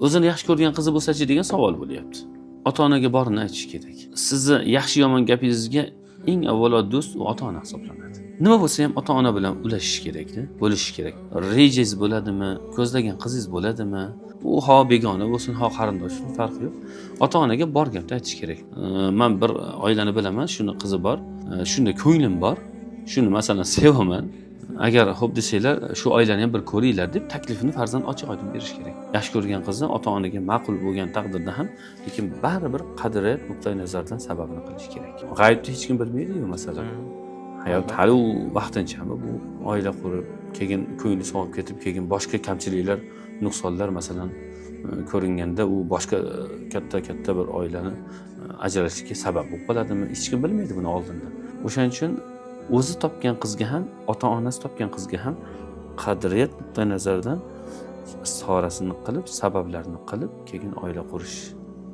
O'zini yaxshi ko'rgan qizi bo'lsachi degan savol bo'lyapti. Ota onaga borini aytish kerak. Sizni yaxshi yomon gapingizga eng avvalo do'st u ota ona hisoblanadi. Nima bo'lsa ham ota ona bilan ulashish kerakda, bo'lishish kerak. Rejangiz bo'ladimi, ko'zlagan qizingiz bo'ladimi, u ho begona bo'lsin, ho qarindosh bo'lsin, farqi yo'q. Ota onaga bor gapni aytish kerak. Man bir oilani bilaman, shuni qizi bor, shunda ko'nglim bor, shuni masalan sevaman. Agar xo'p desanglar, shu oilani ham bir ko'ringlar deb taklifini farzand ochiq oydin berish kerak. Yaxshi ko'rgan qizni ota onaga ma'qul bo'lgan taqdirda ham, lekin baribir qadriyat nuqtai nazaridan sababini qilish kerak. G'aybni hech kim bilmaydi-yu masalan. Hayot hali u vaqtinchami, bu oila qurib, keyin ko'ngli sovib ketib, keyin boshqa kamchiliklar, nuqsonlar masalan ko'ringanda u boshqa katta katta bir oilani ajrashishiga sabab bo'lib qoladimi? Hech kim bilmaydi buni oldindan. O'shaning uchun o'zi topgan qizga ham, ota onasi topgan qizga ham qadriyat nuqtai nazaridan istixorasini qilib, sabablarni qilib, keyin oila qurish.